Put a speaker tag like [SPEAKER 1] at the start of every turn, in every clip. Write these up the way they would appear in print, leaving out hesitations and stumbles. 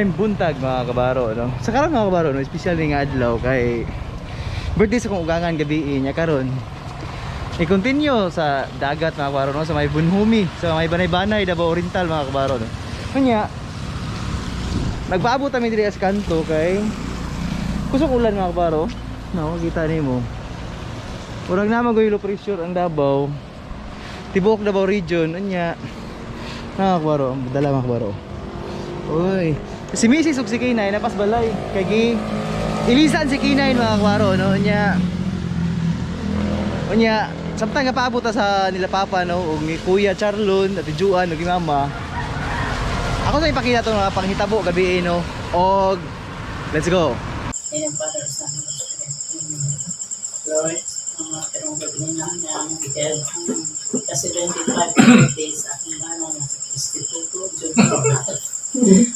[SPEAKER 1] Maayong buntag, mga kabaro, no. Sa karon, mga kabaro, no, espesyal ni nga adlaw kay birthday sa kong ugangan gabi niya karon. I-continue sa dagat, mga kabaro, no, sa may Bunhumi, sa may Banay-Banay, Davao Oriental, mga kabaro, no. Unya, nagpaabot kami diri sa kanto kay kusog ulan, mga kabaro. No, kita nimo. Murag na magoy low pressure ang Davao. Tibuok Davao region, unya. Mga kabaro, ang dala, mga kabaro. Uy, si Mrs. ug si Kinay napas balay kay gi ilisan si Kinay, mga kabaro, no. Unya. Unya, samtang nga paabot ta sa nila papa, no, ug ni Kuya Charlon, Ate Juan ug ni Mama. Ako sa ipakita to mga panghitabo gabi, no. Og let's go.
[SPEAKER 2] Ayan, para sa Lord, mga karong gabi na na ang bigay kasi 25 birthday sa aking bana na sa Instituto Junior.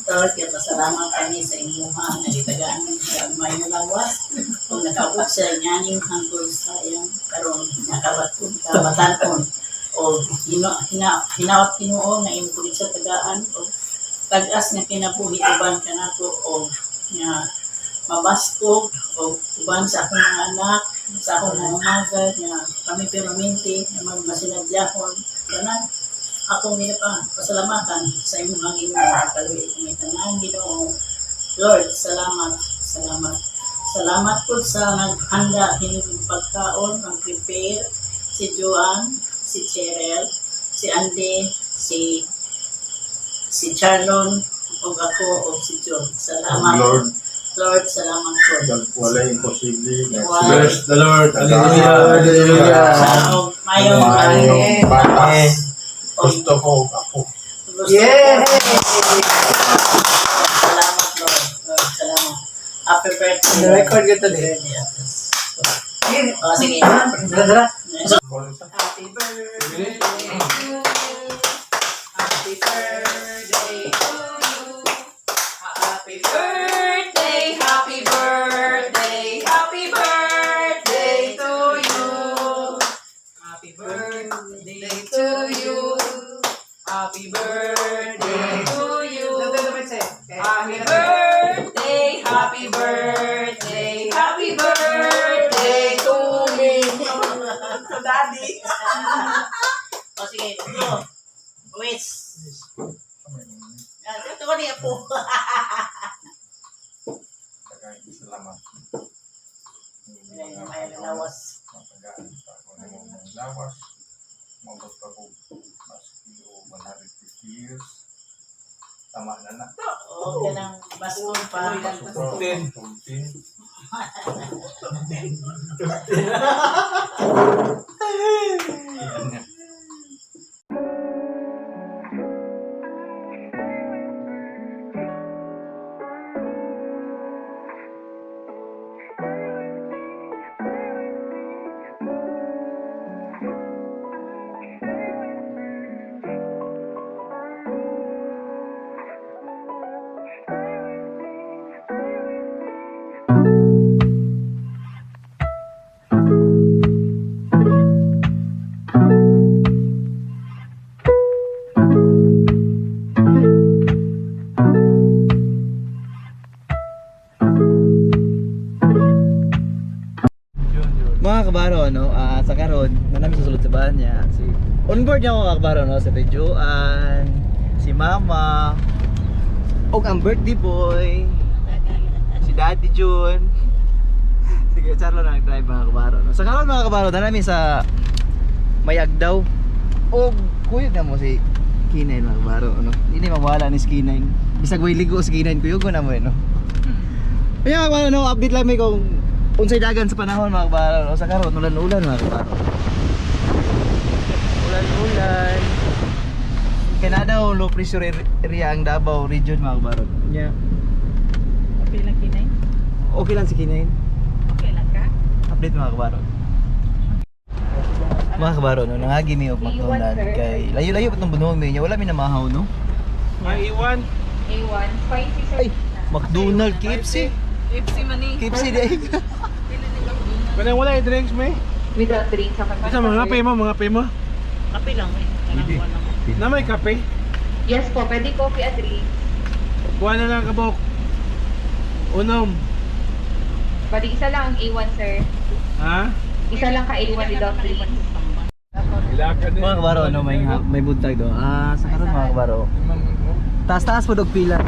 [SPEAKER 2] Lord, kaya pasalamat kami sa imuha nga gitagaan sa may lawas. Kung nakaabot siya nganing hangtod sa iyang karon nakabaton kabatanon o hina, hina, hinaot Ginoo nga imo kulit sa tagaan o tag-as nga kinabuhi uban kanato o nga mabaskog o uban sa akong mga anak, sa akong mga umaga, nga kami permanente, nga magmasinadyahon. Tanan, akong ginapa, pasalamatan sa imong ang Ginoo, kaluoy kami tanan, Ginoo. Lord, salamat, salamat. Salamat po sa naghanda hining pagkaon, mag-prepare, si Joanne, si Cheryl, si Andy, si si Charlon, ug ako, ug si John. Salamat.
[SPEAKER 3] Lord.
[SPEAKER 2] Lord, salamat po.
[SPEAKER 3] Wala imposible.
[SPEAKER 2] Wala.
[SPEAKER 3] Bless the Lord.
[SPEAKER 4] Hallelujah.
[SPEAKER 3] Hallelujah.
[SPEAKER 2] Sa og mayong
[SPEAKER 3] Mayong batas.
[SPEAKER 2] Og
[SPEAKER 3] Gusto ko ako.
[SPEAKER 2] gusto
[SPEAKER 4] Yeah!
[SPEAKER 2] ko. Salamat, Lord. Lord, salamat. Happy birthday.
[SPEAKER 4] The record ko today.
[SPEAKER 2] Oh, sige.
[SPEAKER 4] Dara, dara.
[SPEAKER 2] Happy birthday to you. Happy birthday to you. Happy birthday, happy birthday, happy birthday to you. Happy birthday to you. Happy birthday to you. Happy birthday, happy birthday, happy birthday to me.
[SPEAKER 4] To daddy.
[SPEAKER 2] O sige, go. Wait. Ah, ito ko niya po.
[SPEAKER 3] Salamat.
[SPEAKER 2] May lawas.
[SPEAKER 3] Lawas. Mabot pa ko maski o 150 years. Tama na na.
[SPEAKER 2] O, kanang baston pa.
[SPEAKER 3] Ten. 10.
[SPEAKER 1] Mga kabaro, no, sa karon, na namin susulod sa banya. Si on board niya ako, mga kabaro, no, si Ate Joanne, si Mama, og ang birthday boy, si Daddy June. Sige, Charlo na nag-drive, mga kabaro. No? Sa karon, mga kabaro, na namin sa Mayagdaw. Og kuyog na mo si Kinay, mga kabaro, no. Hindi mawala ni si Kinay. Bisag way ligo si Kinay, kuyog ko na mo eh, no. Kaya, mga kabaro, no, update lang may kung unsay dagan sa panahon, mga kabaro, no? Sa karon, ulan-ulan, mga kabaro. Ulan-ulan. Kaya na daw low pressure area ang Davao region, mga kabaro. Nya,
[SPEAKER 5] Okay lang, Kinay?
[SPEAKER 1] Okay lang si Kinay.
[SPEAKER 5] Okay lang ka?
[SPEAKER 1] Update, mga kabaro. Mga kabaro, no, nangagi mi og McDonald kay layo-layo pa tong Bunhumi niya, wala mi namahaw, no.
[SPEAKER 4] May iwan.
[SPEAKER 5] A1, spicy sir.
[SPEAKER 1] Ay, McDonald, KFC.
[SPEAKER 5] KFC man eh.
[SPEAKER 1] KFC di ay.
[SPEAKER 4] Kanang wala yung drinks, may.
[SPEAKER 5] Without drinks ako.
[SPEAKER 4] Isa mga kape mo, mga kape mo.
[SPEAKER 2] Kape lang eh. Kanang wala mo.
[SPEAKER 4] Na may kape.
[SPEAKER 5] Yes po, pwede coffee at drinks.
[SPEAKER 4] Kuha na lang kabok. Unom.
[SPEAKER 5] Bali, isa lang ang A1, sir.
[SPEAKER 4] Ha?
[SPEAKER 5] Isa lang ka A1 without drinks.
[SPEAKER 4] Ilakan.
[SPEAKER 1] Mga kabaro, no, may buntag do. Ah, sa karon mga kabaro. Taas-taas po dog pila.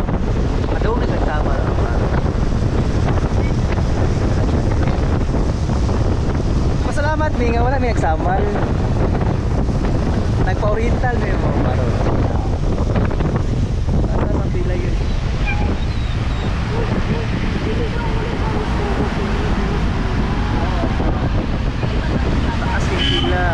[SPEAKER 1] Ato na tama mga kabaro. Pasalamat mi nga wala mi nagsamal. Nagpa-oriental mi mga kabaro. Taas ang pila yun. Taas yung pila.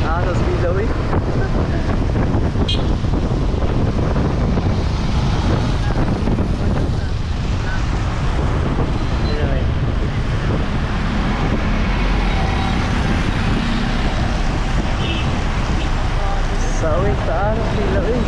[SPEAKER 1] Ah, sa pila eh. Anyway. Sawi, taas ang pila eh.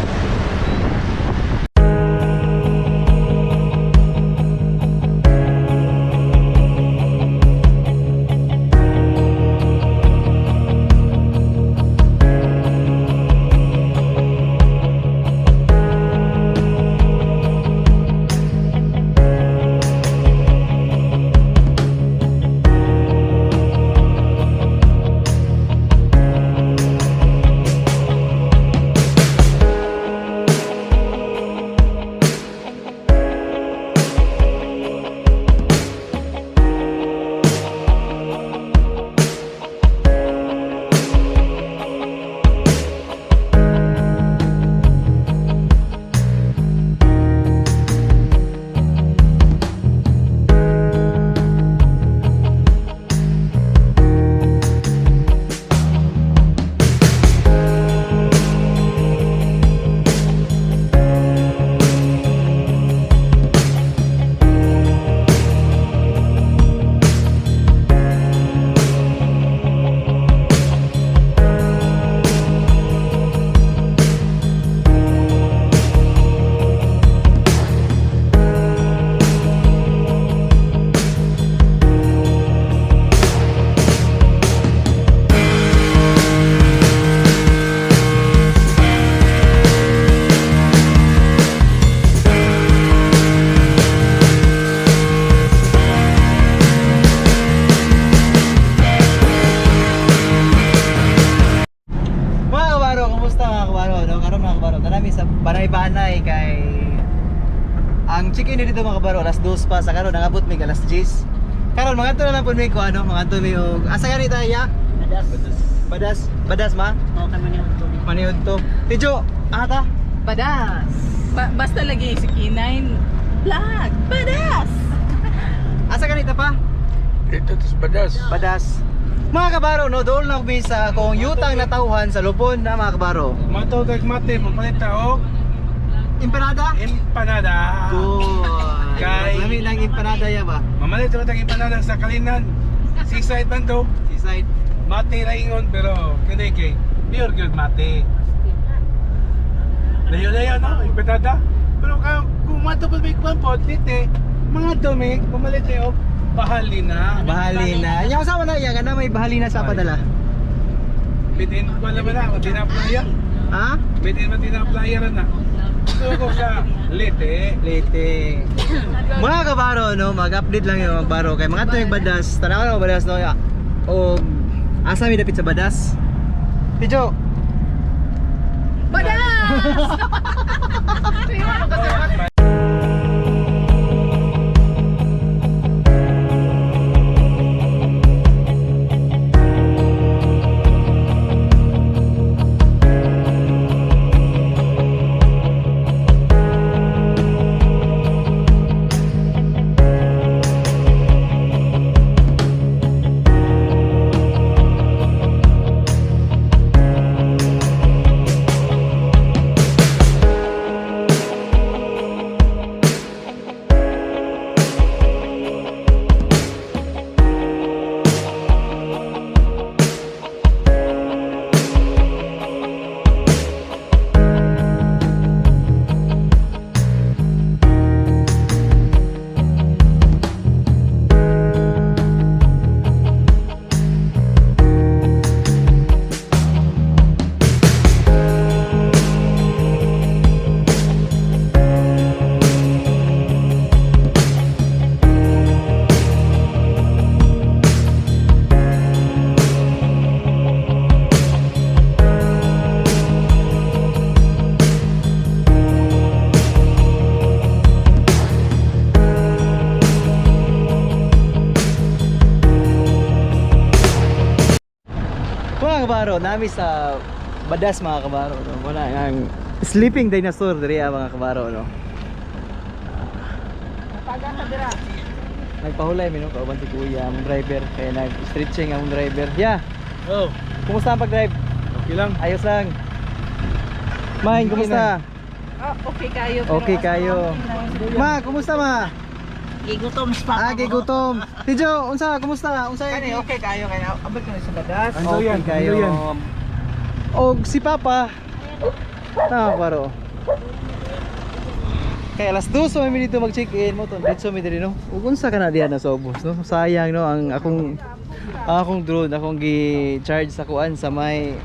[SPEAKER 1] Mga kabaro, kumusta mga kabaro? No? Karon mga kabaro, tanami sa Banay-Banay kay ang check-in dito mga kabaro, alas 2 pa sa karon nangabot mig alas 10. Karon mga na lang pud mi ko ano, mga mi og asa gani tayo ya?
[SPEAKER 2] Badas.
[SPEAKER 1] Badas, badas ma?
[SPEAKER 2] Oo, kami ni Anthony.
[SPEAKER 1] Maniod to. Tijo, ata?
[SPEAKER 5] Badas!
[SPEAKER 2] Basta lagi si K9. Vlog! Badas!
[SPEAKER 1] Asa gani ta pa?
[SPEAKER 3] Dito tas badas.
[SPEAKER 1] Badas. Mga kabaro, no, dool na kami sa kung yutang natawhan sa Lupon na mga kabaro.
[SPEAKER 4] Matawag mate, mapalit og
[SPEAKER 1] Empanada?
[SPEAKER 4] empanada.
[SPEAKER 1] Good.
[SPEAKER 4] Kay-
[SPEAKER 1] Lami lang empanada ya ba?
[SPEAKER 4] Mamalit naman ang empanada sa Kalinan. Seaside man to.
[SPEAKER 1] Seaside.
[SPEAKER 4] Mate ra ingon pero kani kay pure good mate. Layo-layo no, empanada. Pero kung mato pa may kwan po, dite, mga dumig, pamalit og bahalina.
[SPEAKER 1] Bahalina. Nya usawa na iya kana may bahalina sa padala.
[SPEAKER 4] Bitin ko naman na, dinaplaya.
[SPEAKER 1] Ha?
[SPEAKER 4] Bitin man dinaplaya na. So ko sa Leyte.
[SPEAKER 1] Leyte. Mga kabaro no, mag-update lang yung mga baro kay mga tuig badas. Tanaw na badas no. Ya. O asa mi dapit sa badas? Tijo,
[SPEAKER 5] Badas!
[SPEAKER 1] Mga kabaro, nami sa Badas, mga kabaro, no. Wala ang sleeping dinosaur diri ah, mga kabaro, no.
[SPEAKER 5] Napaga ka dira.
[SPEAKER 1] Nagpahulay mi, no, kauban si kuya, among driver, kaya nag-stretching among driver. Yeah,
[SPEAKER 4] Oh,
[SPEAKER 1] kumusta ang pag-drive?
[SPEAKER 4] okay lang.
[SPEAKER 1] Ayos lang. Mine, kumusta?
[SPEAKER 5] Ah, okay kayo. Pero
[SPEAKER 1] Okay kayo. Ma, kumusta, ma?
[SPEAKER 2] Gigutom sa
[SPEAKER 1] Ah, gigutom. Tijo, unsa, kumusta? Unsa?
[SPEAKER 5] Kani, okay kayo. Kaya abot ko na sa Badas.
[SPEAKER 4] Ando
[SPEAKER 1] Okay
[SPEAKER 4] yan,
[SPEAKER 1] kayo.
[SPEAKER 4] ando yan.
[SPEAKER 1] Og si Papa. Tama, baro. Kaya alas 2 may dito mag-check-in mo to. Dito mi diri, no. Ug unsa ka na diha na sa ubos, no? Sayang, no, ang akong drone akong gi-charge sa kuan sa may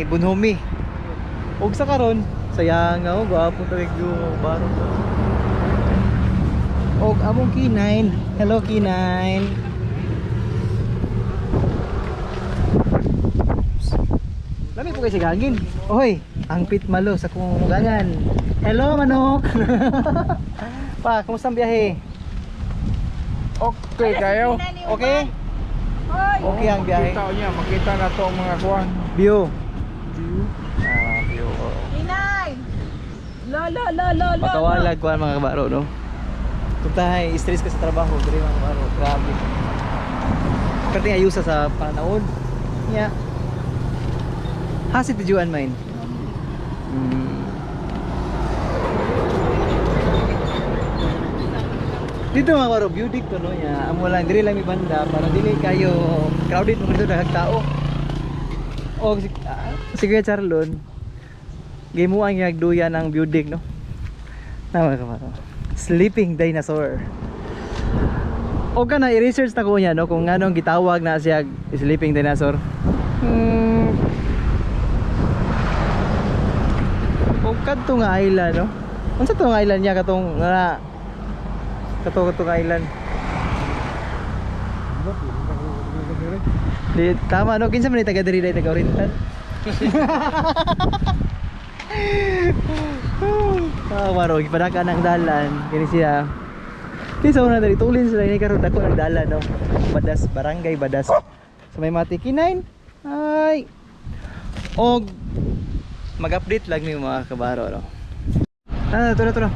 [SPEAKER 1] Bunhumi. Ug sa karon, sayang na, oh, gwapo ta kay baro. Og among K9. Hello, K9. Lami po kayo sa gangin. Oy, ang pitmalo sa kong gangan. Hello, manok. Pa, kumusta ang biyahe?
[SPEAKER 3] Okay kayo.
[SPEAKER 1] Okay? Okay ang biyahe.
[SPEAKER 3] Makita niya, makita na to ang mga kuan.
[SPEAKER 1] View. Ah, view. Oo.
[SPEAKER 5] Inay! Lo, lo, lo, lo, lo.
[SPEAKER 1] Makawalag kuan, mga kabaro, no? Kung tayo stress ka sa trabaho, diri, mga kabaro, grabe. Perting ayusa sa panahon. Yeah. Hasi tujuan main. Dito, mga kabaro, view dito, no, ya. Amo lang diri lang mi banda para dili kayo crowded mo dito, daghang tao. O si, si Kuya Charlon, gimuan nga duya ng view deck, no. Tama ka ba? Sleeping dinosaur. O ka na i-research na ko niya, no, kung anong gitawag na siya sleeping dinosaur. O kadto nga island, no. Unsa to nga island niya katong nga kato kato nga island? Di, tama, no, kinsa man ni taga diri, taga Oriental? Ah, waro gipadaka ng dalan kini siya. Di sa una diri tulin sila ini karon dako ng dalan, no. Badas, Barangay Badas. Sa may mati kinain. Ay. Og mag-update lang ni mga kabaro, no. Ah, tara tara.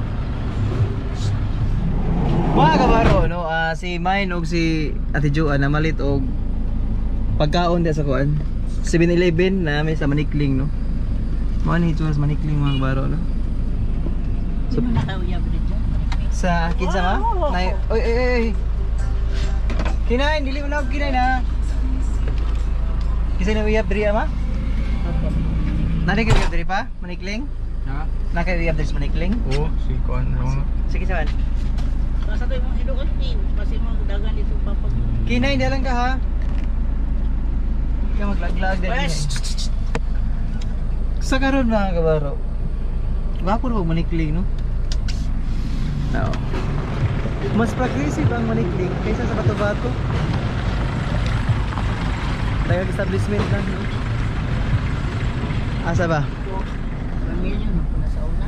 [SPEAKER 1] Mga kabaro, no, ah, si Mine og si Ate Joanne namalit og pagkaon diya sa kuan. 7-Eleven na may sa Manikling, no. Mao ni itsura sa Manikling, mga kabaro, no.
[SPEAKER 2] Hindi mo nakauyab dito.
[SPEAKER 1] Sa kinsa ma? Nay, oy oy oy. Kinain, dili mo na og kinain ha. Kinsa na uyab diri ama? Nani kay uyab diri pa? Manikling?
[SPEAKER 3] Ha?
[SPEAKER 1] Na kay uyab diri sa Manikling?
[SPEAKER 3] Oo, si kuan no.
[SPEAKER 1] Sige saman.
[SPEAKER 2] Basta tayo mong hiluon din. Kasi mong dagan dito papag.
[SPEAKER 1] Kinain dalan ka ha. Ka maglaglag dali. Sa karon, mga kabaro. Gwapo ra og Manikling, no? No. Mas progressive ang Manikling kaysa sa Bato-Bato. Daghang establishment lang, no? Asa ba?
[SPEAKER 2] Pamilya mo na sa una.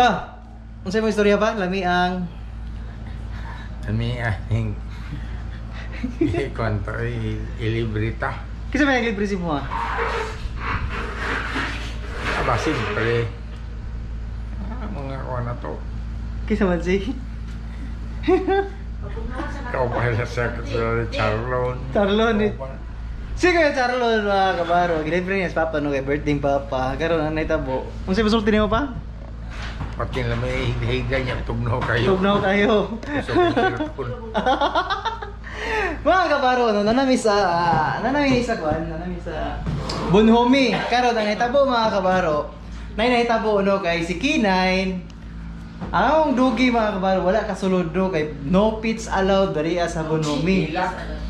[SPEAKER 1] Pa, unsay mo istorya pa? Lami ang
[SPEAKER 3] Kami ahing kwento ay ilibre ta.
[SPEAKER 1] Kinsa may naglibre si mo ah?
[SPEAKER 3] Aba, siyempre. Mga kuha na to.
[SPEAKER 1] Kinsa man si?
[SPEAKER 3] Ikaw pa sa Secretary Charlon.
[SPEAKER 1] Charlon, eh. Sige, Charlon mga kabaro. Gilibre niya sa papa no kay birthday ni papa. Karon ang nahitabo. Unsay masulti nimo pa?
[SPEAKER 3] Pati na may higa niya, tugnaw kayo.
[SPEAKER 1] Tugnaw kayo.
[SPEAKER 3] So, hirap.
[SPEAKER 1] Mga kabaro, no, nanami sa kuan, nanami sa Bunhomi. Karon ang nahitabo mga kabaro. Nay nahitabo no kay si K9. Ang dugi mga kabaro, wala kasulod do kay no pits allowed diri sa Bunhomi.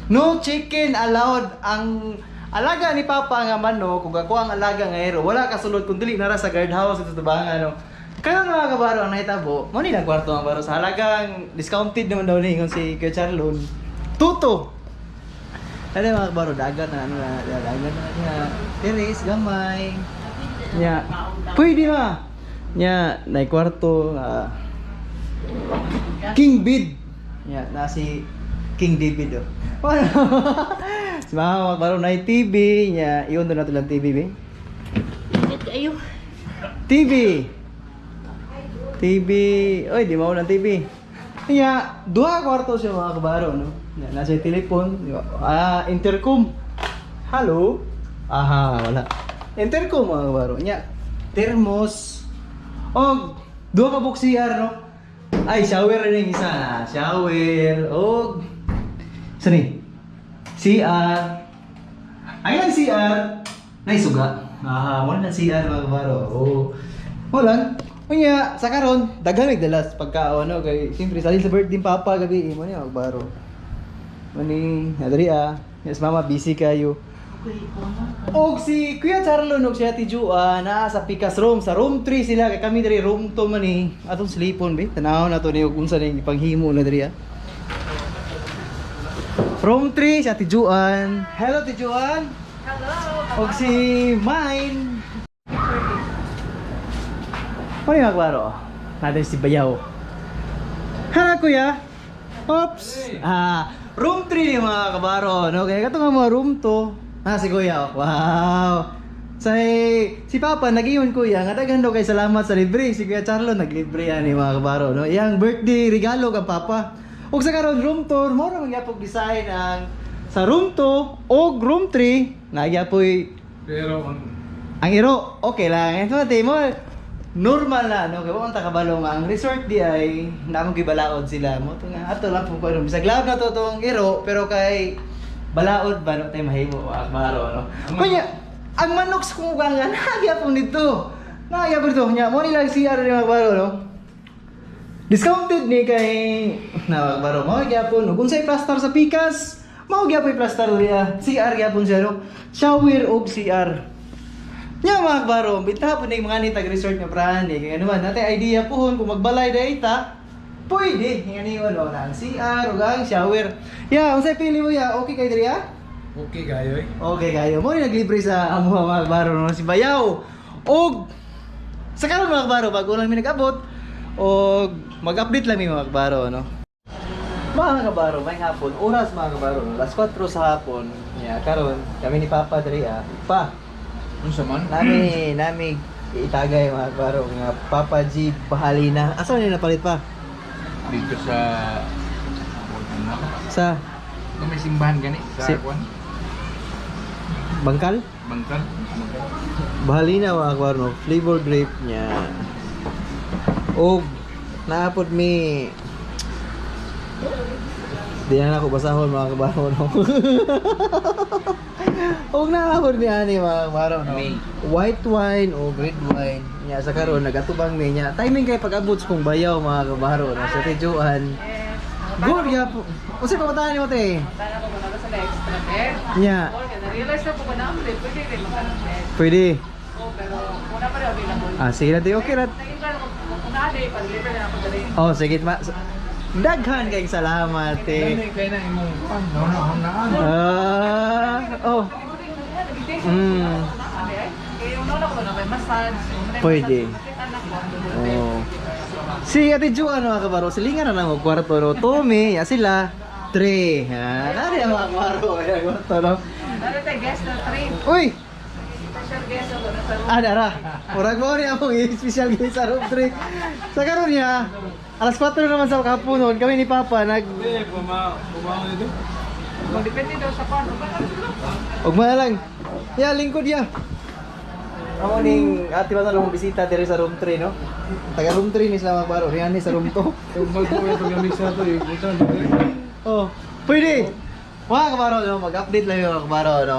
[SPEAKER 1] No chicken allowed ang alaga ni Papa nga manok kung ako ang alaga nga ero, wala kasulod kung dili nara sa guardhouse sa tubangan no. Karon mga kabaro ang nahitabo, mo ni lang kwarto mga kabaro sa halagang discounted naman daw ni ingon si Kuya Charlon. Tuto. Ano mga kabaro, dagat na ano na, dagat na niya. Teres, gamay. Nya, pwede ma. Nya, nay kwarto King Bid. Nya, na si King David oh. Si mama magbaro na TV nya, iyon doon nato lang TV be.
[SPEAKER 2] Init kayo.
[SPEAKER 1] TV. TV. Oy, di mao lang TV. Nya, duha ka kwarto siya mga kabaro no. Nya, nasa yung telepon, di ba? Ah, intercom. Hello. Aha, wala. Intercom mga kabaro. Nya, thermos. Og duha ka box CR no. Ay, shower rin yung isa. Shower. Og saan ni? CR. Ay, ang CR. Naisuga. Ah, wala ng CR mga kabaro. Oo. Wala. Unya, sa karon, daghan nagdala sa pagkaon no kay siyempre salin sa birthday ni papa gabi mo ni mga kabaro. Mani, adri ah. Yes, mama busy kayo. Og si Kuya Charlo og si Ate Jua naa sa Pikas room sa room 3 sila kay kami diri room 2 man ni atong silipon be tanaw na to ni og unsa ning ipanghimo na diri ah. Room 3 si Ate Juan. Hello Ate Juan.
[SPEAKER 5] Hello.
[SPEAKER 1] Og si Mine. Ano yung magbaro? Natin si Bayaw. Hala kuya. Oops. Ah, room 3 ni mga kabaro, no? Kaya kato nga mga room 2. Ah, si kuya. Oh. Wow. Sa si Papa nagiyon kuya nga daghan daw kay salamat sa libre. Si Kuya Charlo naglibre yan ni mga kabaro, no? Iyang birthday regalo kang Papa. Ug sa karon room tour mo ra magyapog design ang sa room 2 og room 3 nagyapoy
[SPEAKER 4] Pero ang
[SPEAKER 1] ang iro, okay lang. Ito ate mo, normal na, no? Kaya wala kabalo nga. Ang resort di ay, namong gibalaod sila. Mo to nga, ato lang po ko. Bisag lab na to tong iro, pero kay balaod ba, no? Tayo mahimo, mga kabaro, no? Kunya, ang manok sa kumugangan, nagya po nito. Nagya po nito. Nya, mo nila CR ni mga kabaro, no? Discounted ni kay na baro mo gyapon ug unsay plaster sa pikas mao gyapon plaster niya CR gyapon siya no shower og CR. Nya mga kabaro, bitaw po na yung mga nitag resort nga prahan eh. Kaya naman, natin idea po kung magbalay na ita, pwede. Nga ni ano, na ang CR o ang shower. Ya, unsay pili mo ya? Okay kay diri ah?
[SPEAKER 4] okay kayo eh.
[SPEAKER 1] Okay kayo. Mo ni naglibre sa amo mga kabaro no, si Bayaw. Og sa karon mga kabaro, bago lang mi nag-abot og mag-update lang mi mga kabaro no. Mga kabaro, may hapon, oras mga kabaro, no? Alas 4 sa hapon. Ya, karon kami ni Papa diri ah. Pa,
[SPEAKER 3] Unsa man?
[SPEAKER 1] nami nami itagay mga kabaro nga Papa G bahalina. Asa ni napalit pa?
[SPEAKER 3] Dito sa
[SPEAKER 1] Sa
[SPEAKER 3] Kung may simbahan gani sa kwan,
[SPEAKER 1] Bangkal?
[SPEAKER 3] Bangkal.
[SPEAKER 1] Bahalina mga kabaro, no? Flavor grape niya. Og naapod mi Di na ako basahon mga kabaro no. Og naapod mi ani mga kabaro no. White wine o red wine. Nya sa karon nagatubang mi niya. Timing kay pag-abot sa kong bayaw mga kabaro no. Sa Tijuan. Good ya po. Unsay pamatahan nimo te?
[SPEAKER 5] Tara ko muna sa extra bed.
[SPEAKER 1] Nya,
[SPEAKER 5] Or na-realize na po ko na ang pwede rin makaroon.
[SPEAKER 1] pwede.
[SPEAKER 5] Oh, pero una pa rin available.
[SPEAKER 1] Ah, sige na te, okay ra.
[SPEAKER 5] Naging plano ko kung naali, pa-deliver na ako dali.
[SPEAKER 1] Oh, sige ma. Daghan kayong salamat eh.
[SPEAKER 3] Kaya kay na imong kwan, nauna-unaan.
[SPEAKER 1] Ah, oh.
[SPEAKER 5] Kaya una ko na may massage.
[SPEAKER 1] Pwede. Oh. Si Ate Juan mga kabaro, silingan na lang og kwarto no. Tommy, ya sila. Tre. Ha, nari ang mga kabaro, ay kwarto no.
[SPEAKER 5] Meron tayo guest na 3.
[SPEAKER 1] Uy,
[SPEAKER 5] Special guest ako na sa room.
[SPEAKER 1] ah, dara. Murag mo ni among special guest sa room 3. Sa karon niya, alas 4 naman sa kapunon, kami ni Papa nag
[SPEAKER 4] Eh, pumao nito.
[SPEAKER 5] Kung depende daw sa kwan.
[SPEAKER 1] Ugma na lang. Ya, lingkod ya. Amo ning ate ba talong bisita diri sa room 3 no? Taga room 3 ni sila mga kabaro, riyan ni sa room 2.
[SPEAKER 4] Kung magbuhay paglamig sa ito, yung butan.
[SPEAKER 1] Oh, pwede. Mga kabaro, no, mag-update lang yung mga kabaro, no?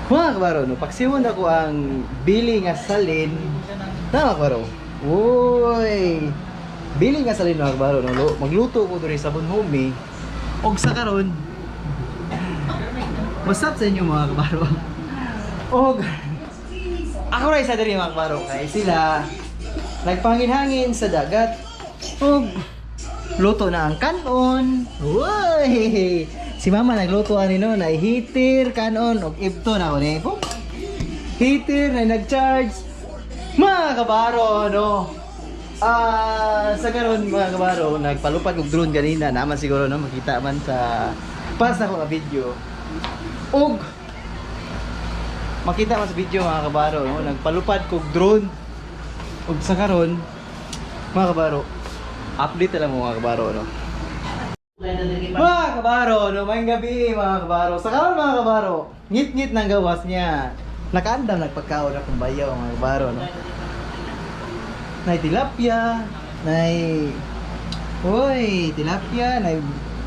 [SPEAKER 1] Mga kabaro, no, paksiwon ako ang bili nga salin. Tama kabaro. Uy! Bili nga salin mga kabaro, no, magluto ko diri sa Bunhumi. Og sa karon. What's up sa inyo mga kabaro? Og ako ra isa diri mga kabaro kay sila nagpangin-hangin sa dagat. Og luto na ang kanon. Uy! Si mama nagluto ani no, na heater kanon og ibto na ko ni. Boom. Heater na nag-charge. Mga kabaro no. Ah, sa karon mga kabaro, nagpalupad og drone ganina naman siguro no makita man sa pas na ko nga video. Og makita man sa video mga kabaro no, nagpalupad kog drone. Og sa karon mga kabaro, update na lang mo mga kabaro no. Mga kabaro, no, may gabi mga kabaro. Sa karon mga kabaro, ngit-ngit ng gawas niya. Nakaandam nagpagkaon akong bayaw mga kabaro no. Nay tilapia, nay Uy, tilapia, nay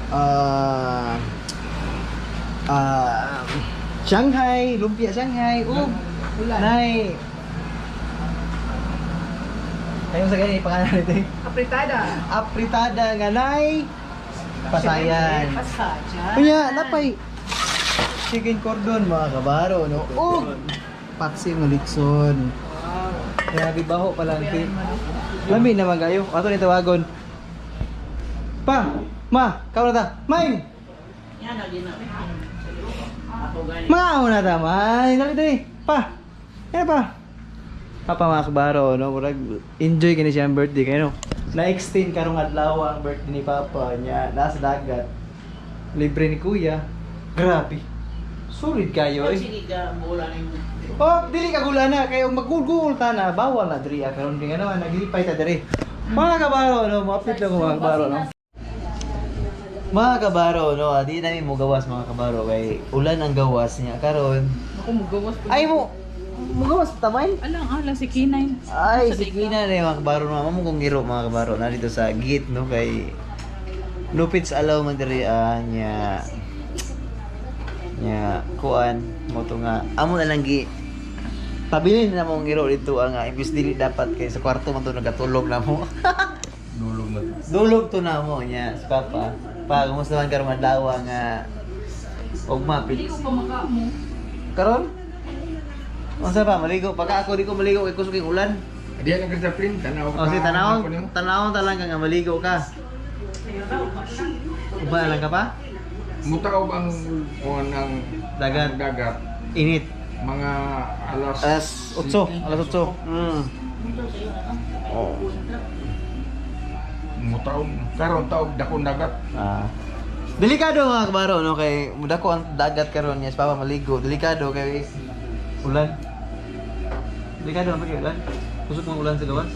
[SPEAKER 1] ah ah Shanghai, lumpia Shanghai, ug nay Ayun sa ganyan, pangalan nito eh.
[SPEAKER 5] Apritada.
[SPEAKER 1] Apritada nga nay pasayan.
[SPEAKER 5] Pasayan.
[SPEAKER 1] Kunya, napay chicken cordon mga kabaro, no? Og paksi nga litson.
[SPEAKER 5] Wow.
[SPEAKER 1] Grabe baho pala ang Lami naman kayo. Ato ni tawagon. Pa, ma, kaon na ta. Main.
[SPEAKER 2] Yan, lagi na. Ako gani.
[SPEAKER 1] Mga na ta, main. Dali dali. Pa. Yan pa. Papa mga kabaro, no? Murag enjoy kini siya ang birthday kayo, no? Na-extend karong adlaw ang birthday ni Papa niya. Nasa dagat. Libre ni Kuya. Grabe. Sulit kayo eh.
[SPEAKER 2] Sige ka, bola na yung...
[SPEAKER 1] Oh, dili ka gula na kay ug magugul ta na bawal na diri ah, karon di nga naman naglipay ta diri. Mga kabaro no, mo-update lang ko mga kabaro no. Mga kabaro no, ah, di namin mo gawas mga kabaro kay ulan ang gawas niya karon.
[SPEAKER 5] Ako mugawas po.
[SPEAKER 1] Ay mo mugawas pa tamay.
[SPEAKER 5] Alang, alang si K9.
[SPEAKER 1] Ay, si Kina na yung mga kabaro no, mamo kong giro mga kabaro na dito sa gate no kay Lupits alaw man diri ah, niya niya kuan mo to nga amo na lang gi pabilin na mong giro dito ang ah, imbis dili dapat kay sa kwarto man to nagatulog na mo.
[SPEAKER 3] Dulog na to.
[SPEAKER 1] Dulog to na mo niya si Papa. Pa kumusta man karon adlaw nga ugma
[SPEAKER 5] Hindi ko pa maka mo.
[SPEAKER 1] Karon? Unsa pa maligo pagka ako di ko maligo kay kusog yung ulan.
[SPEAKER 3] Diyan lang ka sa print, tanaw
[SPEAKER 1] O si
[SPEAKER 3] Ako nimo.
[SPEAKER 1] tanawon ta lang ka nga maligo ka. Uba lang ka pa?
[SPEAKER 3] Mutaw ang kuwan ng
[SPEAKER 1] Dagat.
[SPEAKER 3] ang dagat.
[SPEAKER 1] Init.
[SPEAKER 3] Mga alas
[SPEAKER 1] Alas 8, alas 8. Oh.
[SPEAKER 3] Mutaw karon taog dakong dagat.
[SPEAKER 1] Ah. Delikado mga kabaro no kay mudako ang dagat karon niya papa maligo. Delikado kay ulan. Delikado ang ulan. Kusog mga ulan sa gawas.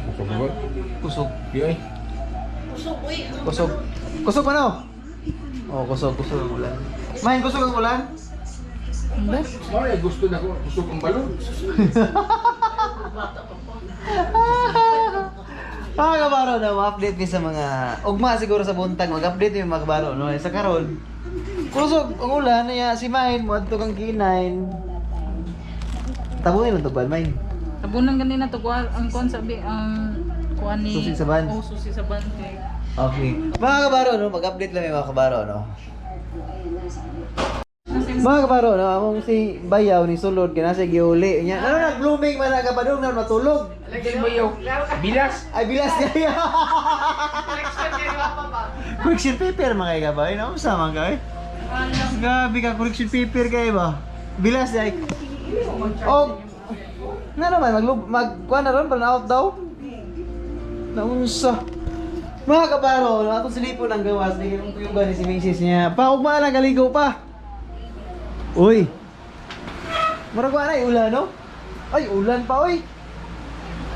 [SPEAKER 3] Kusog ba?
[SPEAKER 1] Kusog.
[SPEAKER 3] Di ay.
[SPEAKER 2] Kusog, uy.
[SPEAKER 1] Kusog. Kusog pa no? Oh, kusog, kusog ang ulan. Main kusog ang ulan?
[SPEAKER 3] Mao gusto na ko, gusto kong balon.
[SPEAKER 1] Mga kabaro, no, ma-update mi sa mga ugma siguro sa buntag, mag-update mi mga kabaro, no, sa karon. Kusog ang ulan niya si Main mo adto kang kinain. Tabunin lang to ba, Main?
[SPEAKER 5] Tabunan ganina to kuha ang kuan sabi ang kuan ni
[SPEAKER 1] Susi sa van.
[SPEAKER 5] Oh, susi sa van kay.
[SPEAKER 1] Okay. Mga kabaro, no, mag-update lang mi mga kabaro, no. Mga kabaro, no, among si Bayaw ni sulod kay nasa giuli niya. Ano nag-blooming man ang kapadung na matulog.
[SPEAKER 3] Lagi mo yung bilas.
[SPEAKER 1] Ay bilas niya. Correction paper mga kabay, no? Unsa man kay? Grabe ka correction paper kay ba? Bilas ay. Oh. Nga naman maglub mag kuan na ron para out daw. Naunsa. Mga kabaro, no, atong silipon ang gawas ni kung yung gani si misis niya. Pa ugma lang kaligo pa. Uy. Murag wa na ay ulan no? Ay ulan pa oy.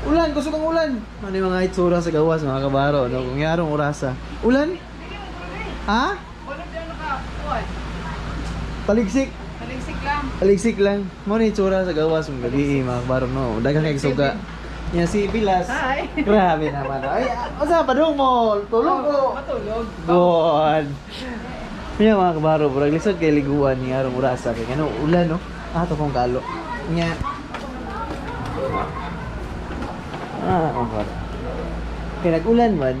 [SPEAKER 1] Ulan, gusto kong ulan. Ano yung mga itsura sa gawas mga kabaro, no? Kung yarong orasa. Ulan? Ha? Taligsik.
[SPEAKER 5] Taligsik lang.
[SPEAKER 1] Taligsik lang. Mo ni itsura sa gawas ng gabi, mga kabaro, no? Daghang kay suga. Yan si Pilas.
[SPEAKER 5] Hi.
[SPEAKER 1] Grabe naman. Ay, unsa pa dong mo? Tulog ko.
[SPEAKER 5] Matulog.
[SPEAKER 1] Good. Yan mga kabaro, murag lisod kay liguan ni arong orasa kay ano, ulan no. Ah, to kong kalo. Nya. Ah, akong kalo. Kay nag-ulan man.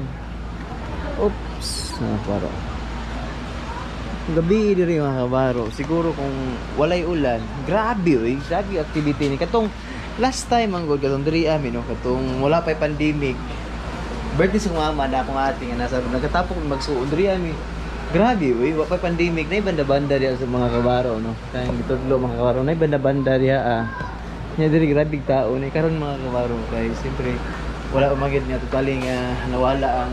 [SPEAKER 1] Oops, ah, kabaro. Gabi diri mga kabaro, siguro kung walay ulan, grabe oy, grabe activity ni katong last time ang good katong diri amin no, katong wala pa'y pandemic. Birthday sa mama na akong ate nga nasa nagkatapok mi magsuod diri ami. Grabe uy, wa pa'y pandemic na banda-banda diha sa mga kabaro no. Kayang gitudlo mga kabaro na banda-banda diha ah. Nya diri grabe tao ni karon mga kabaro kay siyempre wala umagid nga totally nga nawala ang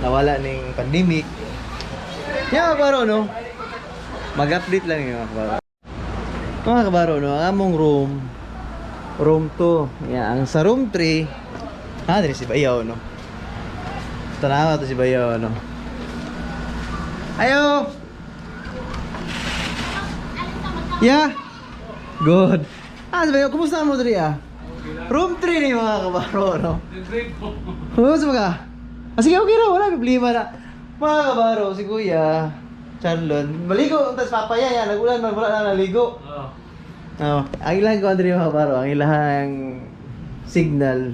[SPEAKER 1] nawala ning pandemic. Nya mga kabaro no. Mag-update lang yung mga kabaro. Mga kabaro no, ang among room room 2. Ya, ang sa room 3 ah, diri si Bayaw no. Tanawa to si Bayaw no. Ayo. Yeah. Good. Ah, si Bayaw, kumusta mo diri ah? Room 3 ni mga kabaro no. Kumusta mga? Ah, sige, okay ra, wala problema na. Mga kabaro, si Kuya Charlon, maligo tas papaya ya, nagulan man wala na naligo. Oh, ang ilang ko Andre mga kabaro, ang ilang signal.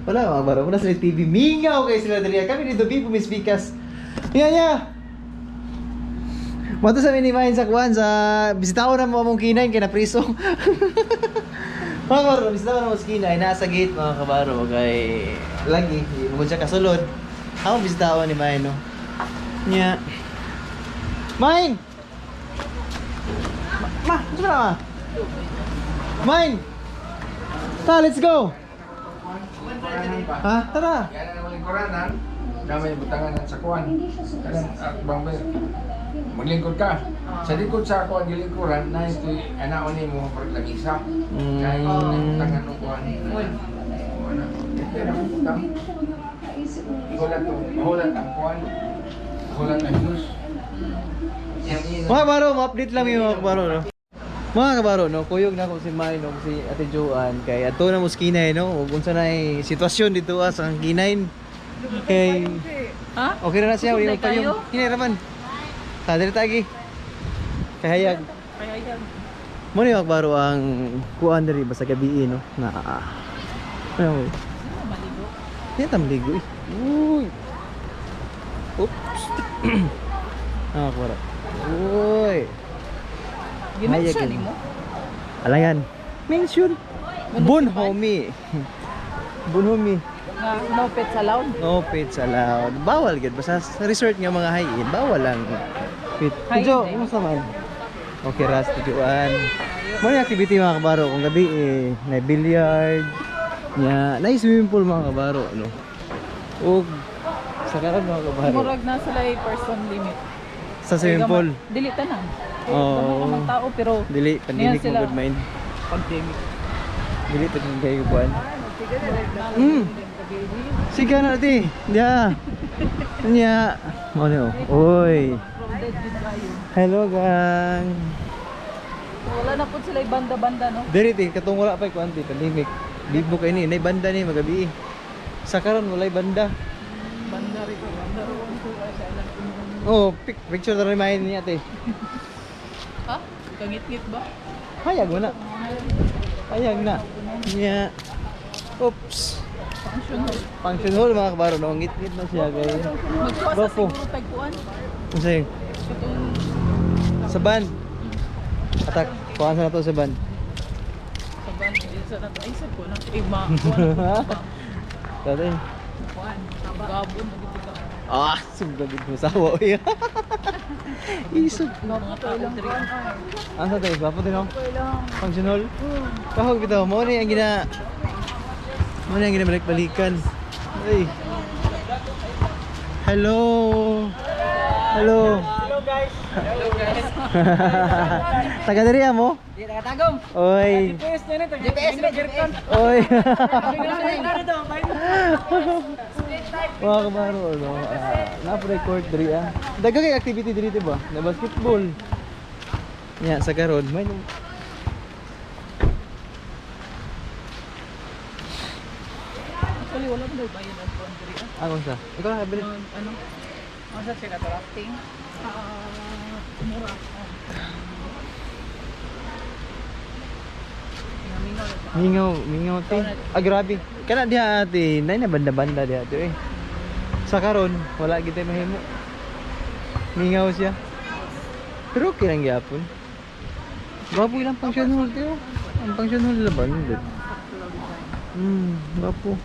[SPEAKER 1] Wala mga kabaro, wala sila TV. Mingaw kay sila diri. Kami dito bibo Miss Vikas. Nya nya. Mato sa minimahin sa kuan sa bisitaon na mo among kinain kay napriso. Mga kabaro, bisitaon na mo sa kinay nasa gate mga kabaro kay lagi di mo siya kasulod. Ako bisitaon ni Main no. Nya. Main. Ma, ma, ma. Mine! Ta, let's go! Ha? Tara!
[SPEAKER 3] Yan ang lingkuranan. Damay butangan sa kuan. Kanang akbang ba? Maglingkod ka. Sa likod sa kuan gilingkuran na ito anaon nimo pag lamisa. Kaya butangan og kuan. Oo na. Pero butang. Hulat to. Hulat ang kuan. Hulat ang juice. Yan yun.
[SPEAKER 1] Mga kabaro, ma-update lang yung mga kabaro, no? Mga kabaro, no? Kuyog na ko si May, no? Si Ate Joanne. Kay ato na mo sa kinay, no? Ug unsa na ay sitwasyon dito ah, sa kinain. Kay...
[SPEAKER 5] Ha?
[SPEAKER 1] Okay na na siya, wala
[SPEAKER 5] Kusog na
[SPEAKER 1] tayo. Hinay raman. Ta, dili tagi. Kay hayag.
[SPEAKER 5] Ay, ay, ay.
[SPEAKER 1] Mo ni mga kabaro ang kuan diri ba sa gabi, no? Na ano?
[SPEAKER 5] Maligo.
[SPEAKER 1] Hindi ta maligo eh. Uy. Oops. Ah, kabaro. Uy.
[SPEAKER 5] Gimension
[SPEAKER 1] Hayag.
[SPEAKER 5] mo.
[SPEAKER 1] Alayan. Mention. Bunhomi. Bunhomi.
[SPEAKER 5] Nga no pets allowed.
[SPEAKER 1] No pets allowed. Bawal gid basta sa resort nga mga high-end, bawal lang. Pet.
[SPEAKER 5] High-end
[SPEAKER 1] Tijo,
[SPEAKER 5] eh.
[SPEAKER 1] kumusta man? Okay, ras tijuan. Mo ni activity mga kabaro kung gabi eh, na billiard, nya, na swimming pool mga kabaro no. Ug sa karon mga kabaro
[SPEAKER 5] Murag na sila ay person limit.
[SPEAKER 1] sa swimming
[SPEAKER 5] Ay,
[SPEAKER 1] pool.
[SPEAKER 5] Dili tanan.
[SPEAKER 1] Oo.
[SPEAKER 5] Oo. Gamay tao pero
[SPEAKER 1] Dili pandemic
[SPEAKER 5] Niyan
[SPEAKER 1] mo
[SPEAKER 5] sila.
[SPEAKER 1] good mind.
[SPEAKER 5] pandemic.
[SPEAKER 1] Dili pa jud kayo kuan. Sige na ti. Ya. Nya. Mo ni oh. Oy.
[SPEAKER 5] Crowded din kayo.
[SPEAKER 1] Hello gang.
[SPEAKER 5] Wala na po sila banda-banda, no?
[SPEAKER 1] Diri ti katong wala pa kuan ti pandemic. Bibo kay ni nay banda ni magabi. Sa karon walay banda.
[SPEAKER 5] Banda rin ko. Banda rin ko. Sa ilang.
[SPEAKER 1] Oh, picture na rin mahin niya ate.
[SPEAKER 5] Ha? Kangit-ngit ba?
[SPEAKER 1] Hayag mo na. Hayag na. Nya. Oops.
[SPEAKER 5] Function hall.
[SPEAKER 1] Function hall mga kabaro no, ngit-ngit na siya kay.
[SPEAKER 5] Magkuha sa
[SPEAKER 1] Gwapo.
[SPEAKER 5] siguro tagpuan.
[SPEAKER 1] Unsa yun?
[SPEAKER 5] Katong
[SPEAKER 1] Sa band. Atak, kuhaan sa nato sa band.
[SPEAKER 5] sa ban. Sa nato. Ay, sa kuwan. Ay, ma. Kuwan.
[SPEAKER 1] Tatay.
[SPEAKER 5] Kuwan. Gabon. Nagitika.
[SPEAKER 1] Ah, sugdagid mo sawa oy. Isog.
[SPEAKER 5] Mga tao diri.
[SPEAKER 1] Asa tayo? Gwapo din ako. Function hall. Kahog bitaw mo ni ang gina mo ni ang ginabalik-balikan. Ay. Hello. Hello.
[SPEAKER 4] Hello guys.
[SPEAKER 5] Hello guys.
[SPEAKER 1] Taga diri mo?
[SPEAKER 4] Di taga Tagum.
[SPEAKER 1] Oy.
[SPEAKER 4] GPS na nito. GPS na GPS.
[SPEAKER 1] Oy.
[SPEAKER 4] Narito,
[SPEAKER 1] Mga kabaro, ano, napa-record diri ah. Daghang kay activity diri di ba? Na basketball. Nya sa karon may
[SPEAKER 5] Actually, wala mo daw bayad ang kuwan diri. Ah.
[SPEAKER 1] Ako sa. Ikaw na kabili.
[SPEAKER 5] Ano?
[SPEAKER 4] Ano sa sila rafting?
[SPEAKER 5] Ah, mura. Namingaw na siya.
[SPEAKER 1] Mingaw, mingaw te. Ah, grabe. Kana diha ate, nay na banda-banda diha ate eh. Sa karon, wala gid tay mahimo. Mingaw siya. Pero okay lang gyapon. Gwapo ilang function hall te oh. Ang function hall nila ba nindot? Gwapo.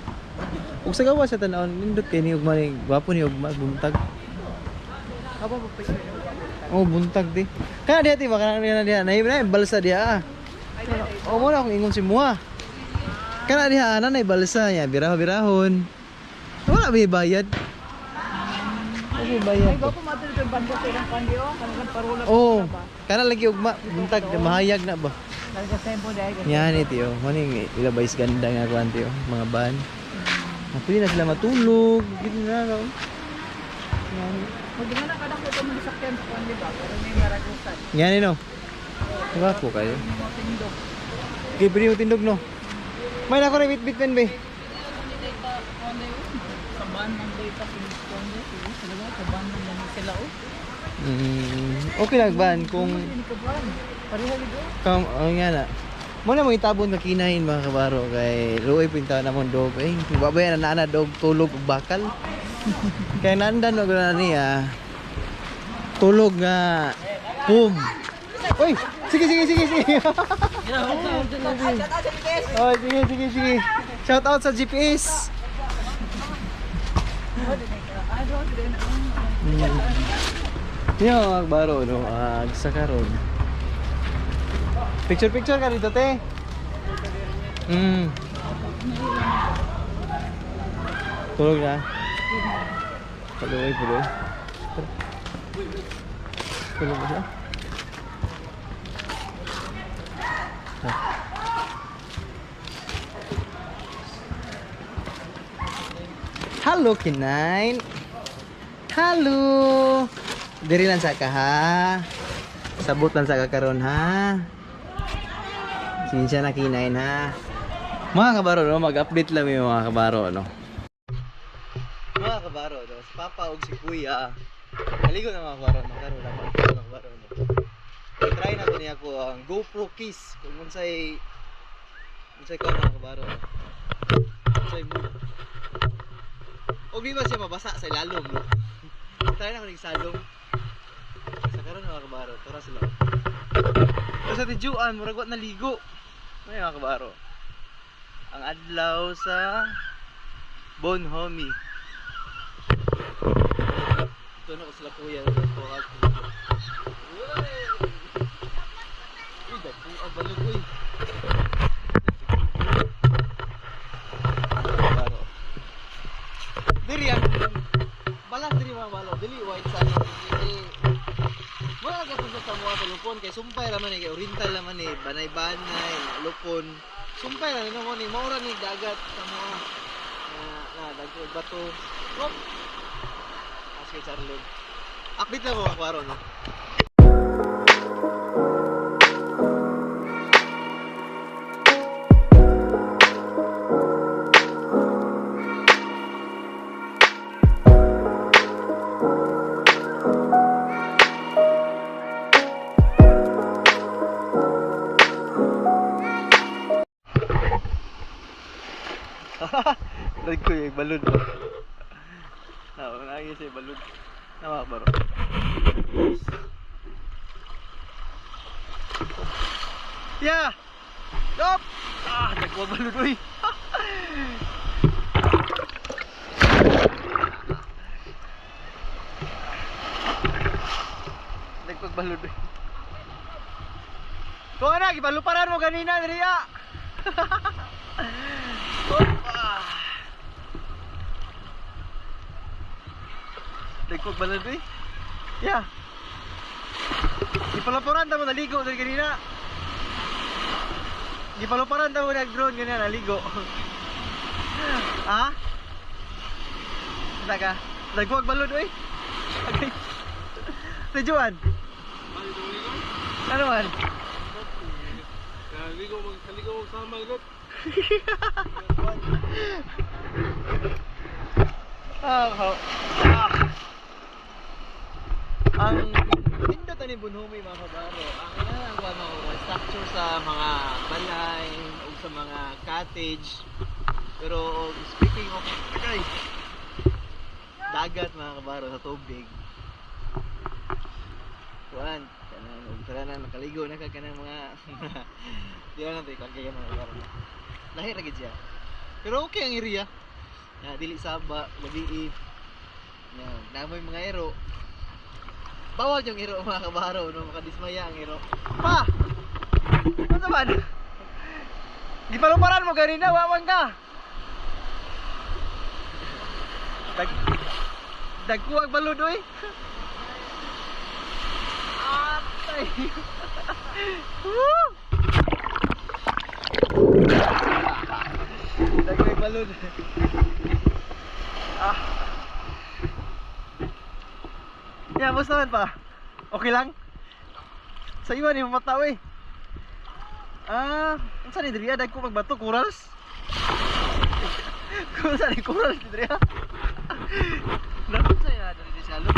[SPEAKER 1] Ug sa gawa sa tan-awon nindot kay ni ugma ni gwapo ni ugma buntag.
[SPEAKER 5] Aba, pa
[SPEAKER 1] Oh, buntag di. Kana diha ti ba kana diha diha. Nay nay balsa diha. Ah. O mo na akong ingon si Mua. Kana diha ana nay balsa niya, biraho-birahon. Wala ba bayad? Wala ba bayad?
[SPEAKER 5] Ay, gwapo matulog yung banda sa ilang kandi, oh. Kanilang parola.
[SPEAKER 1] Oh, kana lagi ugma buntag na mahayag na ba?
[SPEAKER 5] Talaga sempo dahil.
[SPEAKER 1] Yan iti oh, mo ning ilabay ganda nga kuan ti oh, mga ban. Pwede na sila matulog, gid na raw. Yan.
[SPEAKER 5] Magdala na kada ko ito mga sakyan sa kuwan, di ba? Pero may maragusan.
[SPEAKER 1] Yan no. Diba po kayo?
[SPEAKER 5] Mga tindog.
[SPEAKER 1] Okay, pwede mo tindog no. May nako rin bit-bit men be.
[SPEAKER 5] Sa ban ng data, kuwan dahil. Sila sa ban ng mga sila, oh.
[SPEAKER 1] Okay lang ban kung
[SPEAKER 5] Hindi ka ban. Pareha dito.
[SPEAKER 1] Kam, oh, nga na. Muna mo itabon ka kinain mga kabaro kay luoy pinta na mong dog eh. Babaya na na dog tulog ug bakal. Kay nandan og na niya. Tulog nga boom. Oy, sige sige sige sige. Oy, sige sige sige. Shout out sa GPS. Yo, mga kabaro no, sa karon. Picture picture ka dito, te. Tulog na. Paluoy, paluoy. Tara. Tulog ba siya? Ah. Hello, Kinain. Hello. Diri lang sa ka ha. Sabot lang sa ka karon ha. Sinsya na kinain ha. Mga kabaro no, mag-update lang yung mga kabaro no. Mga kabaro no, si Papa ug si Kuya. Naligo na mga kabaro no, karon na mga kabaro no. I-try na ko niya ko ang GoPro Kiss kung unsay unsay ko mga kabaro no. Unsay move. Og di ba siya mabasa sa ilalom no. I-try na ko ning salom. Sa karon mga kabaro, tura sila. Pero sa tijuan, murag wa naligo. May mga kabaro. Ang adlaw sa Bonhomi. Ito na ko sila kuya. Uy, dagpo ang balog, uy. Kabaro. Diri ang balas diri mga balo. Dili white sa dili. Wala ka sa Samoa sa lupon kay sumpay ra man eh, kay oriental ra man eh, banay-banay, lupon. Sumpay ra nimo ni maura ni dagat Samoa. Na na dagko bato. Hop. As kay Charlene. Update lang ko mga kabaro, no? Lag ko yung balon. Na, nagi siya balon. Na mga kabaro. Yeah! Stop! Ah, nagwa balon uy. Nagpagbalon uy. Kuha na, gibaluparan mo ganina, Ria. Opa! Nagpag balon eh. Yeah. Gipaluparan ta mo naligo diri kanina. Gipaluparan ta mo nag-drone ganina naligo. Ha? Kita ka? Nagwag balon oy. Okay. Tujuan. Ano man?
[SPEAKER 4] Kaligo mag kaligo mag sama ulit.
[SPEAKER 1] Ah, ho. Ah. Ang nindot ani Bunhumi mga kabaro, ang ina ang kuan mga structure sa mga balay o sa mga cottage. Pero og speaking of ay, dagat mga kabaro sa tubig. Kuan, kanang og tara na makaligo na ka kanang mga di na natin kagaya mga kabaro. Lahi ra gid siya. Pero okay ang area. Na dili saba, gabi na namoy mga ero. Bawal yung ero mga kabaro, no? Makadismaya ang ero. Pa! Ano man? Gipaluparan mo ganina, wawan ka! Dag Dagkuwag balod oy. Atay. Woo! Dagkuwag balod. Ah. Yeah, basta man pa. Okay lang? Sa iwan ni mataw eh. Ah, unsa ni diri dagko magbato corals? Kung sa ni corals ni diri. Dapat sa ina diri sa lo.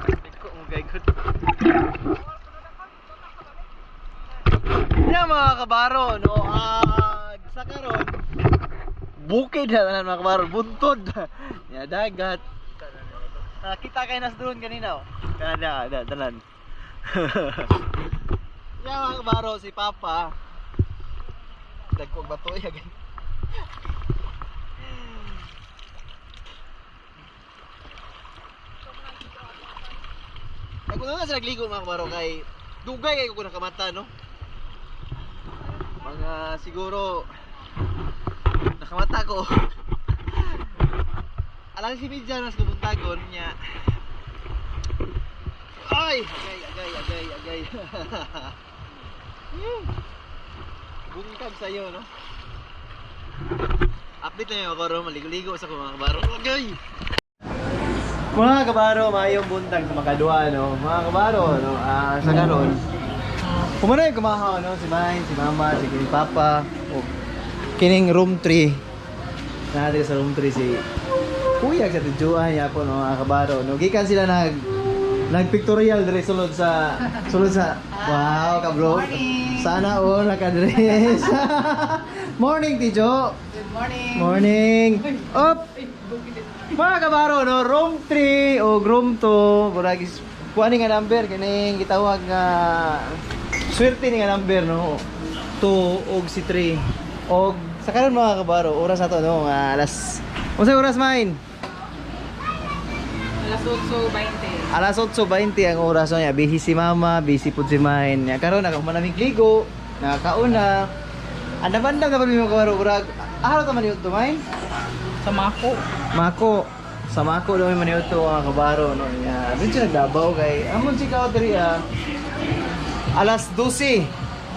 [SPEAKER 1] Dagko mo gaygot. Yeah, mga kabaro, no. Ah, sa karon bukid na tanan mga kabaro, buntod. Ya dagat. Nakita kay nas drone kanina oh. Kana na tanan. Ya mga kabaro si Papa. Dagkog bato ya gan. Naguna na sila nagligo mga kabaro kay dugay kay ko nakamata no. Mga siguro nakamata ko. Alam si Midja nas kubuntagon niya. Ay, agay agay agay agay. Bungkag sa'yo, no? Update lang yung kabaro, maligo-ligo sa mga kabaro. Agay! Mga kabaro, maayong buntag sa makadua, no? Mga kabaro, no? Ah, sa karon. Kumano yung kumahaw, no? Si May, si Mama, si Kining Papa. O, kining room 3. Natin sa room 3 si Kuya sa Tijuan, niya po, no? Mga kabaro, no? Gikan sila nagpictorial dire sulod sa wow kabro sana all nakadress. Morning, Tijo.
[SPEAKER 5] Good morning.
[SPEAKER 1] Morning. Up. Mga kabaro no, room 3 o room 2, murag is kuan ni nga number kining gitawag nga swerte ni nga number no. 2 og si 3. Og sa karon mga kabaro, oras na to no, nga alas. Unsay oras main?
[SPEAKER 5] Alas 8:20.
[SPEAKER 1] Alas 8:20 ang oras niya. Busy si mama, busy pud si Main. Nya karon nakahuman naming ligo, nakakauna. Andam-andam na pa mi mga kabaro, murag araw ta man yun to Main.
[SPEAKER 5] Sa Mako.
[SPEAKER 1] Mako sa Mako daw may maniuto mga kabaro no nya. Dun siya nagdabaw kay amon si kao diri ah. Alas 12.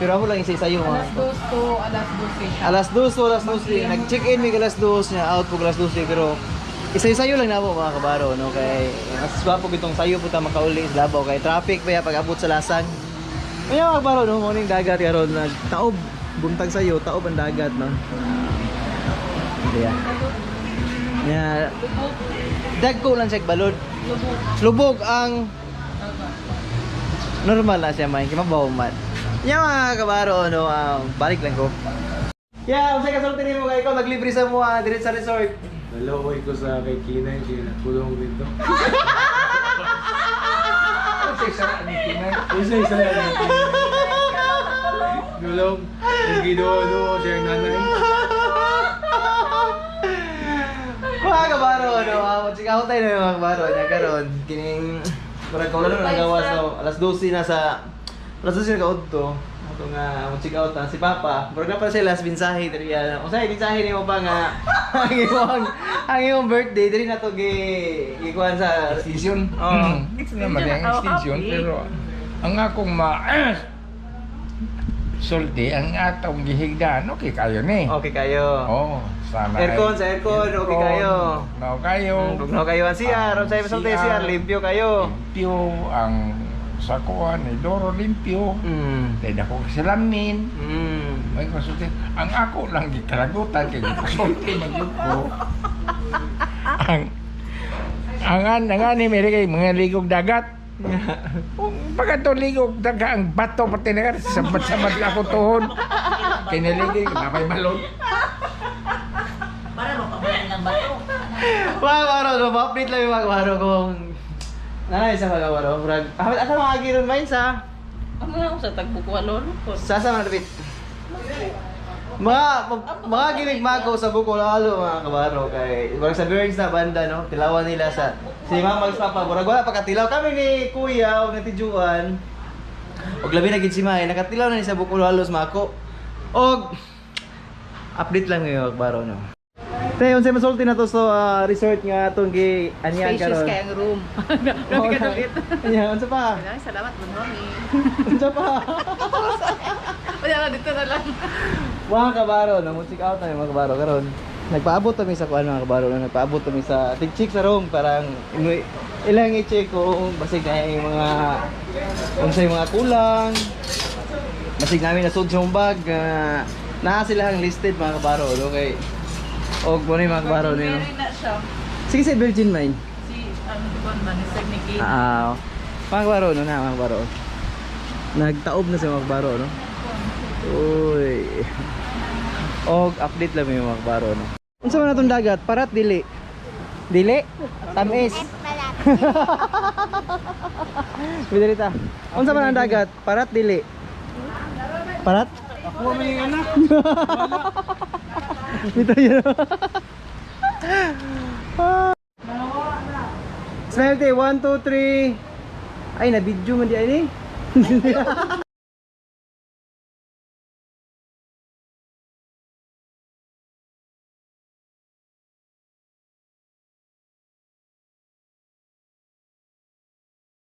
[SPEAKER 1] Pero amo lang isa-isayo mga.
[SPEAKER 5] Alas 2 to alas 12 siya.
[SPEAKER 1] Alas 2 to alas 12. Nag-check-in mig alas 2 nya out po alas 12 pero Isayo-sayo lang na po, mga kabaro, no, kay mas gwapo gitong sayo po ta makauli sa Davao kay traffic pa ya pag abot sa Lasang. Kaya, mga kabaro, no, morning dagat karon nagtaob buntag sayo, taob ang dagat, no. Yeah. Yeah. Dagko lang siya balod. Lubog ang normal na siya man, kay mabaw man. Yeah, mga kabaro, no, balik lang ko. Yeah, unsay kasulti nimo kay ikaw naglibre sa mo dire sa resort?
[SPEAKER 4] Nalokoy ko sa kay Kinay, kay nakulong dito.
[SPEAKER 3] Ano sa isa ni Kinay?
[SPEAKER 4] Isa isa lang. Nulong, yung ginuo siya yung nanay.
[SPEAKER 1] Mga kabaro, no, magsikaw tayo na mga kabaro, niya karon kining murag kaulano na gawas, no, alas 12 na sa alas 12 na kaudto. Ato nga mag-check out na si Papa. Murag na pa siya last mensahe diri ya. Unsay mensahe nimo pa nga ang imong birthday diri na to gi gikuan sa
[SPEAKER 3] Extension.
[SPEAKER 1] Oo.
[SPEAKER 3] Ito naman ang extension, pero ang akong ma sulti ang atong gihigdaan, okay kayo ni.
[SPEAKER 1] Okay kayo.
[SPEAKER 3] Oh, sana.
[SPEAKER 1] Aircon sa aircon, okay kayo.
[SPEAKER 3] No kayo.
[SPEAKER 1] Tugnaw kayo ang CR, unsay masulti CR, limpyo kayo.
[SPEAKER 3] Limpyo ang sakuan ni Doro limpyo. Kay dako kasalamin. May konsulti. Ang ako lang gikaragutan kay gipasulti man gyud ko. Ang ani mere kay mga ligog dagat. Kung pagka ligog dagat ang bato pati na sabat-sabat ako tuhod. Kay naligig napay balon.
[SPEAKER 2] Para makabayan ng bato.
[SPEAKER 1] Mga kabaro, no, ma-update lang yung mga kabaro kung nanay sa mga kabaro. Murag, ah, asa mga giron main sa?
[SPEAKER 5] Ano nga ako sa tagbukwalon ko.
[SPEAKER 1] Sa sa mga lapit. Mga mga gimmick mako sa Bukol Halo, mga kabaro, kay murag sa Burns na banda, no. Tilawan nila sa si Mama ug Papa, murag wala pa katilaw kami ni Kuya ug ni Tijuan. Og labi na gid si May, nakatilaw na ni sa Bukol Halos mako. Og update lang ngayon, kabaro, no. Te, unsay masulti na to sa resort nga atong gi anyan
[SPEAKER 5] Spacious
[SPEAKER 1] karon?
[SPEAKER 5] kay ang room. Grabe ka dulit.
[SPEAKER 1] Anya, unsa pa?
[SPEAKER 5] Maraming salamat, Bunhomi.
[SPEAKER 1] Unsa pa?
[SPEAKER 5] Wala na, dito na lang.
[SPEAKER 1] Mga kabaro, no, check out na yung mga kabaro karon. Nagpaabot kami sa kuan, mga kabaro, no, nagpaabot kami sa tig-check sa room parang ilang i-check kung basig na yung mga unsay mga kulang. Basig namin nasud sa bag, naa sila ang listed, mga kabaro, no, kay og mo ni mga kabaro ni.
[SPEAKER 5] Mary na siya.
[SPEAKER 1] Sige si Virgin Mine.
[SPEAKER 5] Si, ano, Bon ba, ni Sir Nicky.
[SPEAKER 1] Ah, mga kabaro, no, na mga kabaro. Nagtaob na sa mga kabaro, no. Uy. Og update lang yung mga kabaro, no. Unsa man atong dagat? Parat dili. Dili? Tamis. Bidali ta. Unsa man ang dagat? Parat dili. Parat?
[SPEAKER 4] Ako man yung anak.
[SPEAKER 1] Bitaw yun. Smile, te. 1, 2, 3. Ay, na-video man di ay ni.